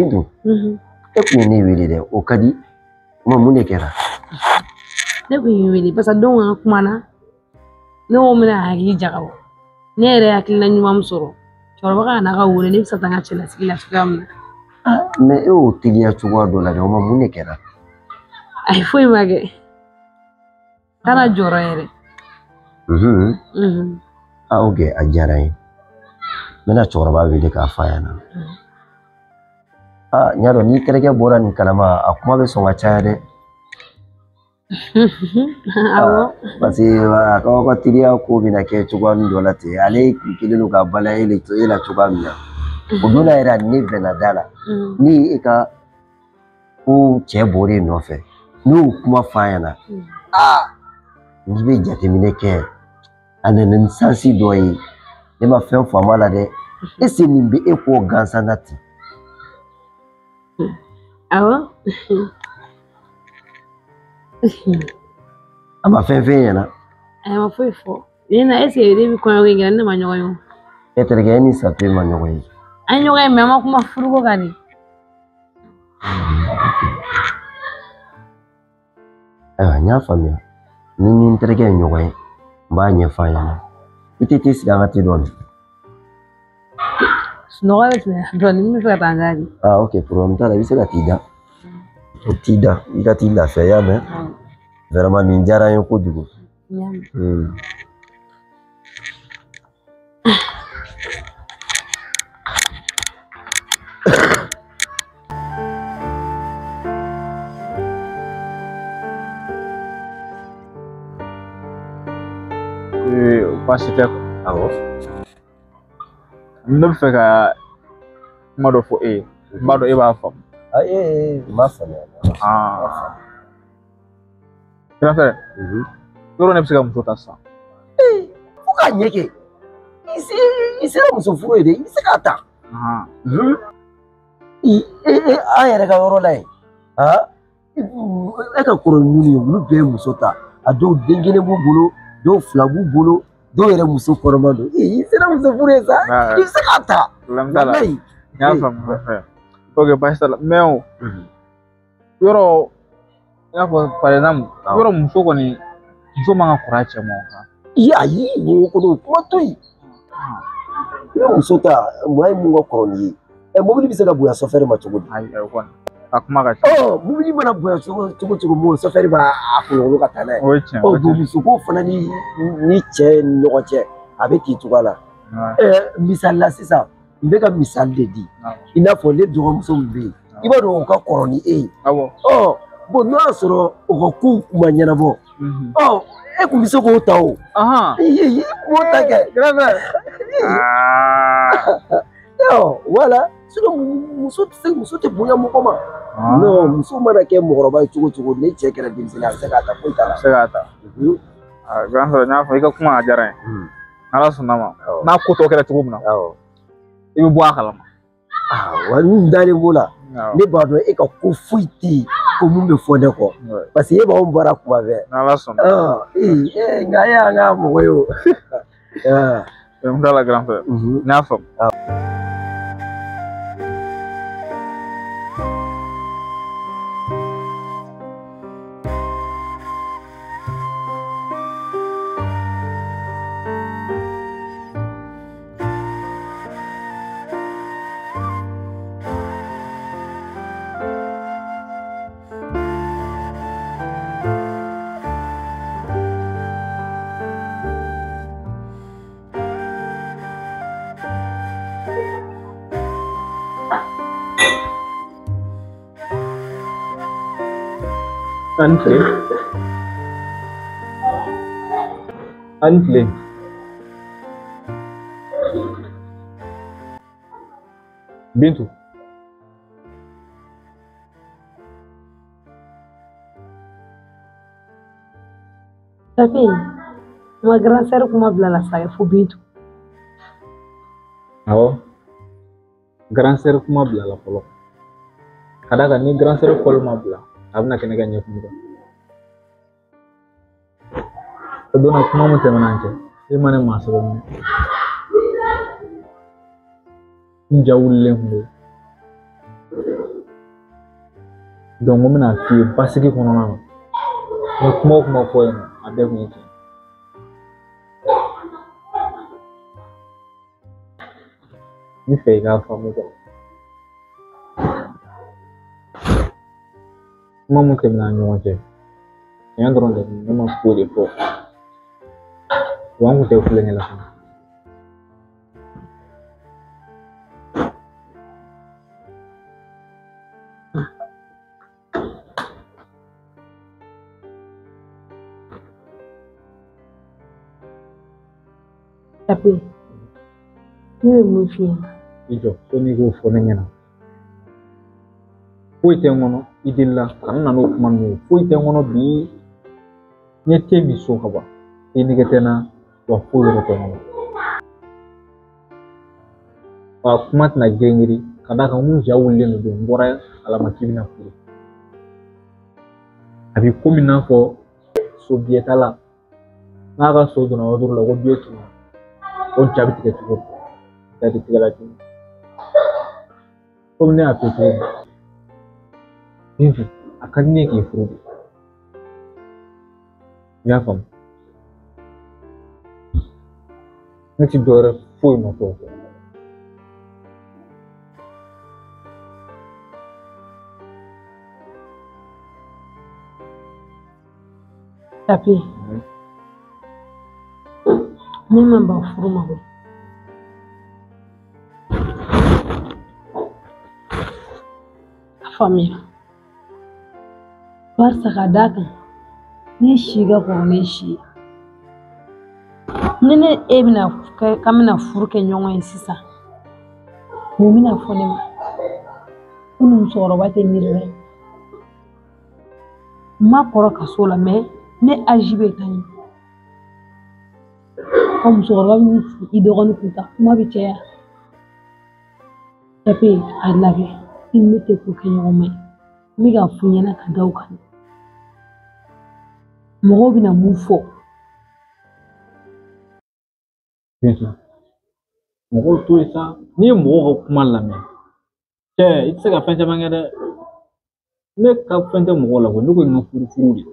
Bintu, e kun ye ne wele dɛ, o ka di. Ma mun de kɛra? Ne kun y'i wele parce que don an kumana, ne ko n bɛna hakili jagabɔ. Ne yɛrɛ ye hakilina ɲuman min sɔrɔ, cɛkɔrɔba ka n'a ka wele, ne bɛ se ka taa n ka cɛlasigi la cogoya min na. Mais e y'o teliya cogoya dɔ la dɛ, o ma mun de kɛra? Ayi, foyi ma kɛ. Kana jɔrɔ yɛrɛ. Ah, ok, a diyara n ye. N bɛna cɛkɔrɔba wele k'a f'a ɲɛna. Ah, n y'a dɔn n'i terikɛ bɔra nin kalama, a kuma bɛ sɔn ka caya dɛ. Awɔ. Parce que a ka ka teriya ko bɛna kɛ cogoya min dɔ la ten, ale kun kɛlen don ka bala e la cogoya min na. O don na yɛrɛ a ni ne bɛnna da la. Ne ye e ka ko cɛ bɔr'e nɔfɛ, ne y'o kuma f'a ɲɛna. Aa, n'i bɛ jateminɛ kɛ, a nana ni sansi dɔ ye. Ne ma fɛn faamu a la dɛ. Est-ce que nin bɛ e kɔ gansan na ten? Awɔ. A ma fɛn f'e ɲɛna? A ma foyi fɔ. Ne na est-ce que ne bɛ kɔɲɔko in kɛ, ne ma ɲɔgɔn ye o. E terikɛ, e ni Sape ma ɲɔgɔn ye? An ye ɲɔgɔn ye, mais an ma kuma furuko kan de. Ayiwa, n y'a faamuya. Ni ni n terikɛ ye ɲɔgɔn ye, n b'a ɲɛfɔ a ɲɛna. I tɛ t'i sigi an ka te dɔɔni. Sunɔgɔ bɛ tɛmɛ dɔɔni, n bɛ fɛ ka taa n da de. Ah, ok, problème t'a la, i bɛ se ka t'i da. T'i da, i ka t'i lafiya, i y'a mɛn? Vraiment, nin diyara n ye kojugu. Baasi tɛ. Awɔ. Ne bɛ fɛ ka kuma dɔ fɔ e ye. N b'a dɔn e b'a faamu. Ayi, n b'a faamuya. Grand frère, yɔrɔ ne bɛ se ka muso ta sisan. Fo k'a ɲɛ kɛ. I sera muso furu ye dɛ, i bɛ se k'a ta. An yɛrɛ ka yɔrɔ la yen, e ka kɔrɔ ni minnu ye, olu bɛɛ ye muso ta. A dɔw den kelen b'u bolo, dɔw fila b'u bolo, dɔw yɛrɛ muso kɔnɔma don. I sera muso furu ye sa, i bɛ se k'a ta. Problème t'a la. N y'a faamu, grand frère. Ok, baasi t'a la. Mais o, yɔrɔ, i n'a fɔ par exemple, yɔrɔ muso kɔni, muso man ka kɔrɔ a cɛ ma o kan. Ayi, o kɔni o kuma to yen. I bɛ muso ta, maa ye mun ka kɔrɔ n'i ye? Mobili bɛ se ka bonya sofɛri ma cogo di? Ayi, o kɔni, a kuma ka ca. Mobili mana bonya cogo cogo, mun sofɛri b'a kunkolo ka taa n'a ye. O ye tiɲɛ. Bon, muso ko fana ni cɛ ni ɲɔgɔn cɛ, a bɛ ten cogoya la. Misali la sisan, n bɛ ka misali de di. I n'a fɔ ne dɔgɔmuso min bɛ yen, i b'a dɔn o ka kɔrɔ ni e ye. Awɔ. Bon, n'o y'a sɔrɔ o ka kow kun ma ɲɛnabɔ, e kun bɛ se k'o ta o. I b'o ta kɛ. Grand frère. Wala, sinon muso tɛ se, muso tɛ bonya mɔgɔ ma. Non, muso mana kɛ mɔgɔkɔrɔba ye cogo cogo, ni cɛ kɛra denmisɛnnin ye, a bɛ se k'a ta, foyi t'a la. A bɛ se k'a ta. Grand frère, n y'a fɔ i ka kuma a diyara n ye. N'Ala sɔnna ma, n'a ko tɔ kɛra cogo min na, i bɛ bɔ a kalama. Wa n dalen b'o la. Ne b'a dɔn e ka ko foyi tɛ yen ko mun bɛ fɔ ne kɔ. Parce que e b'anw baara kuma bɛɛ. N'Ala sɔnna. Nka e y'an ka mɔgɔ ye o. N t'a la, grand frère. N y'a faamu. Ani tile. Ani tile. Bintu. Safi, ma grand sœur kuma bila la sa fo Bintu. Awɔ. Grand sœur kuma bila la fɔlɔ. Ka d'a kan ni grand sœur fɔlɔ ma bila, a bɛna kɛ ne ka ɲɛkun kan. O don na kuma min tɛmɛna an cɛ, e ma ne maa sɛbɛn minɛ. N ja wulilen kun don. Donc n bɛna f'i ye basigi kɔnɔna na. N ye kuma o kuma fɔ yen nɔ, a bɛɛ kun ye tiɲɛ ye. N bɛ fɛ i k'a faamu quoi. Kuma mun tɛmɛna an ni ɲɔgɔn cɛ, tiɲɛ dɔrɔn de ne ma foyi de fɔ. Wa an kun tɛ kulonkɛ la fana. Chape, ne bɛ mun f'i ɲɛna? I jɔ fo n'i k'o fɔ ne ɲɛna. Foyi tɛ n kɔnɔ i delila kana na n'o kuma ninnu ye. Foyi tɛ n kɔnɔ bi. N ye te min so ka ban. I nege tɛ n na wa foyi yɛrɛ tɛ n kɔnɔ. Wa kuma tɛna girin girin ka d'a kan n ja wulilen don n bɔra kalama k'i bɛna furu. A bɛ komi i n'a fɔ so biyɛtala n'a ka so donna yɔrɔ la ko biye tununa. O ja bɛ tigɛ cogo di? Ja tɛ tigɛ la joona. Komi ne y'a f'i ye cogo min na, a ka di ne ye k'i furu de. I y'a faamu? Ne ti dɔwɛrɛ foyi nɔfɛ o kɔ. Chape, ne ma ban furu ma koyi. A faamuya. Barisa ka d'a kan ne si ka kɔrɔ ne si ye. Ni ne e bɛna k'an bɛna furu kɛ ɲɔgɔn ye sisan, mun bɛna fɔ ne ma? Ko nin musokɔrɔba tɛ miiri dɛ. N ma kɔrɔ ka s'o la mɛ ne aji bɛ taa ɲɛ. Ɔ musokɔrɔba bɛ i dɔgɔnin kun ta kuma bɛ caya. Chape, a lajɛ i ni ne tɛ ko kɛ ɲɔgɔn ma ye. N bɛ k'a f'i ɲɛna ka da o kan. Mɔgɔw bɛna mun fɔ? Mɔgɔw to yen sa, n'i ye mɔgɔw ka kuma lamɛn, cɛ i tɛ se ka fɛn caman kɛ dɛ. Ne ka fɛn tɛ mɔgɔw la koyi, ne ko n ka furu furu de.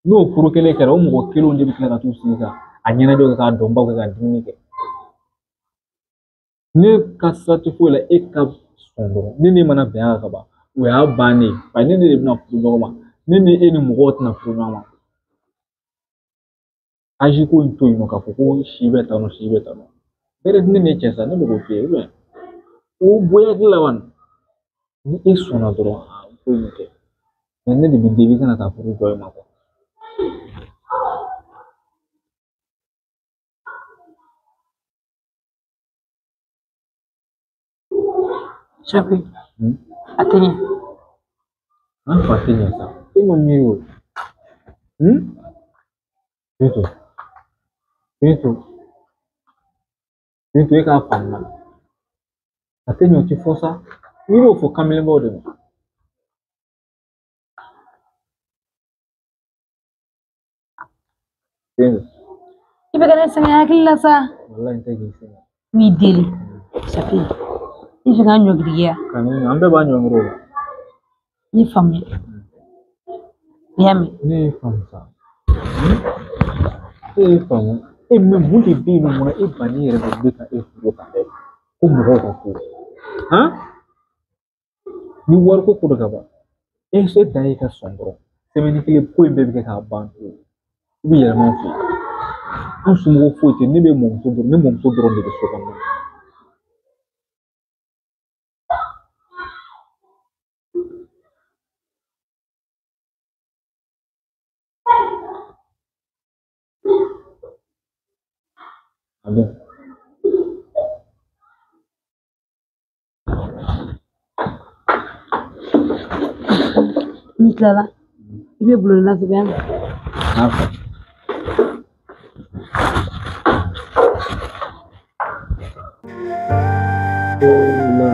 N'o furu kelen kɛra, o mɔgɔ kelenw de bɛ tila ka t'u sigi ka a ɲɛnajɛw kɛ k'a dɔnbaw kɛ ka dumuni kɛ. Ne ka sira tɛ foyi la e ka sɔn dɔrɔn. Ne ni mana bɛn a kan ka ban, o y'a bannen ye. Bari ne de bɛna furu ɲɔgɔn ma. Ne ni e ni mɔgɔw tɛna furu ɲɔgɔn ma. Aji ko in to yen nɔ k'a fɔ ko si bɛ tan nɔ, si bɛ tan nɔ. Bɛrɛ ne ni cɛ sa, ne bɛ k'o f'i ye, o bɔ i hakili la wa? Ni e sɔnna dɔrɔn, a foyi ma kɛ. Mɛ ne de b'i deli i kana taa furu jɔ e ma kuwa. Chape, a tɛ ɲɛ. An fa tɛ ɲɛ sa. E ma miiri o. Bintu, Bintu, Bintu e k'a faamuya. A tɛ ɲɛ o tɛ fɔ sa. N'i y'o fɔ kamelenbaw de ma. Bintu. I bɛ ka ne sɛgɛn hakili la sa. Walayi n tɛ k'i sɛgɛn. N b'i deli. Chape, i fɛ ka n ɲɔgiriya. Ka ne an bɛɛ b'a ɲɔngiri o la. Ne faamuya. I y'a mɛn? Ne y'i faamu sa. E y'i faamu. E mɛ mun de bɛ yen nɔ mun na e bannen yɛrɛ de bɛ ka e furu ka kɛ ko mɔgɔw ka ko. Han? Ni wariko ko don ka ban, e e dan ye ka sɔn dɔrɔn. Sɛmɛni kelen ko in bɛɛ bɛ kɛ k'a ban pewu. I bɛ yɛlɛma an fɛ yen. An somɔgɔw foyi tɛ, ne bɛ mɔmuso dɔrɔn, ne mɔmuso dɔrɔn de bɛ so kɔnɔ. A bɛ. N'i tilala, i bɛ bulon lasɛbɛn. N'a fɔ. La.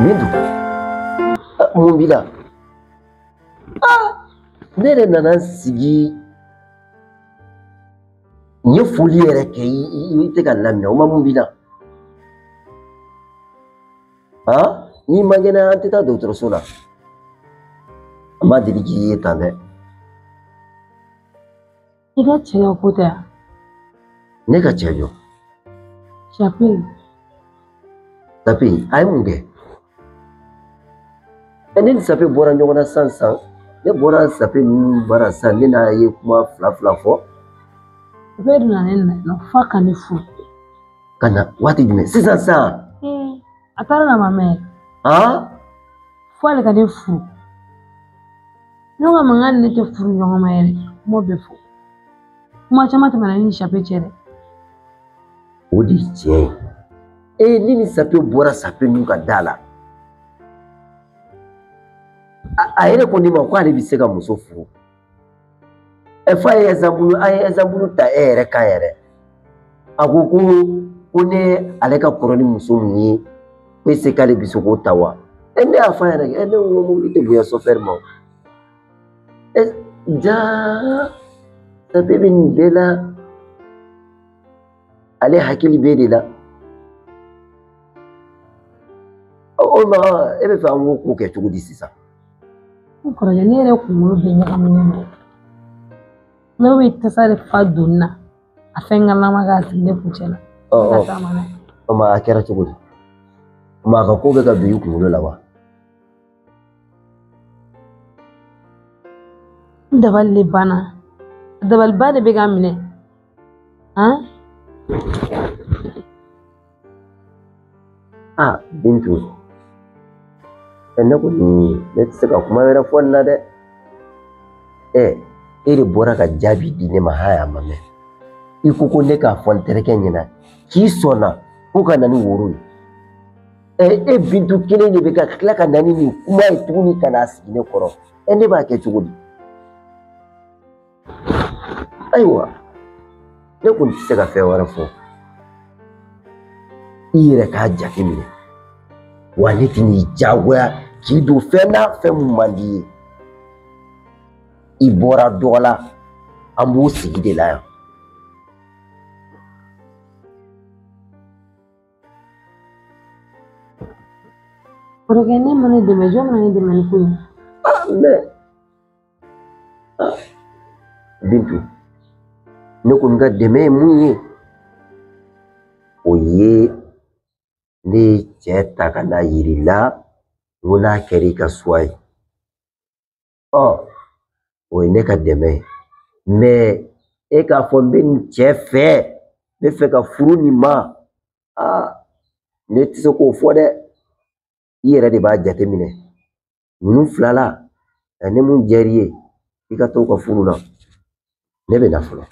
Bintu, mun b'i la? Ne yɛrɛ nana n sigi n ye foli yɛrɛ kɛ i tɛ ka laminɛ o ma mun b'i la? N'i man kɛnɛ an tɛ taa dɔgɔtɔrɔso la. An ma deli k'i ye tan dɛ. I ka cɛ ka ko tɛ yan. Ne ka cɛ jɔ. Sape. Sape, a ye mun kɛ? Ne ni Sape bɔra ɲɔgɔn na sisan sisan. Ne bɔra Sape ninnu bara sisan ne n'a ye kuma fila fila fɔ. Sape donna ne na f'a ka ne furu. Ka na waati jumɛn? Sisan sisan. A taara na ma mɛn. Fo ale ka ne furu. Ne ko a ma n k'ale ne tɛ furu ɲɔgɔn ma yɛrɛ. Kuma bɛɛ fɔ. Kuma caman tɛmɛna ne ni Sape cɛ dɛ. O de ye tiɲɛ ye. Ne ni Sape bɔra Sape ninnu ka da la. A yɛrɛ ko ne ma k'ale bɛ se ka muso furu. F'a ye exemple, an ye exemple ta e yɛrɛ kan yɛrɛ. A ko ko ne ale ka kɔrɔ ni muso min ye, ko e se k'ale bɛ se k'o ta wa? Ne y'a fɔ a ɲɛna, ne ko mobili tɛ bonya sofɛri ma. Jaa, Sape bɛ nin bɛɛ la. Ale hakili b'e de la. O ma e bɛ fɛ an k'o ko kɛ cogo di sisan? N kɔrɔkɛ, ne yɛrɛ kunkolo bɛɛ ɲagaminen don. Ne bɛ tasa de fa doni na, a fɛn ŋanama k'a sigi ne kuncɛ la. O ma a kɛra cogo di? O ma a ka ko bɛ ka don i kunkolo la wa? N dabali de banna. Dabaliba de bɛ ka n minɛ. Bintu. Ne kɔni ne tɛ se ka kuma wɛrɛ fɔ nin na dɛ. E de bɔra ka jaabi di ne ma hali a ma mɛn. I ko ko ne k'a fɔ n terikɛ ɲɛna k'i sɔnna ko ka na ni woro ye. E Bintu kelen de bɛ ka tila ka na ni nin kuma ye tuguni ka n'a sigi ne kɔrɔ. Ne b'a kɛ cogo di? Ayiwa, ne kɔni tɛ se ka fɛn wɛrɛ fɔ. I yɛrɛ k'a jateminɛ. Wa ne tɛn'i diyagoya k'i don fɛn na fɛn mun man di i ye. I bɔra dɔ la, an b'o sigi de la yan. Kɔrɔkɛ, ne ma ne dɛmɛ, jɔn bɛna ne dɛmɛ ni ko in ye? Mɛ Bintu, ne kɔni ka dɛmɛ ye mun ye? O ye ne ye cɛ ta ka na yir'i la, n ko n'a kɛra i ka suwa ye. O ye ne ka dɛmɛ ye. Mɛ e k'a fɔ n bɛ nin cɛ fɛ, n bɛ fɛ ka furu nin ma, ne tɛ se k'o fɔ dɛ. I yɛrɛ de b'a jateminɛ. Ninnu fila la, ne mun diyar'i ye, i ka t'o ka furu la. Ne bɛ na fɔlɔ.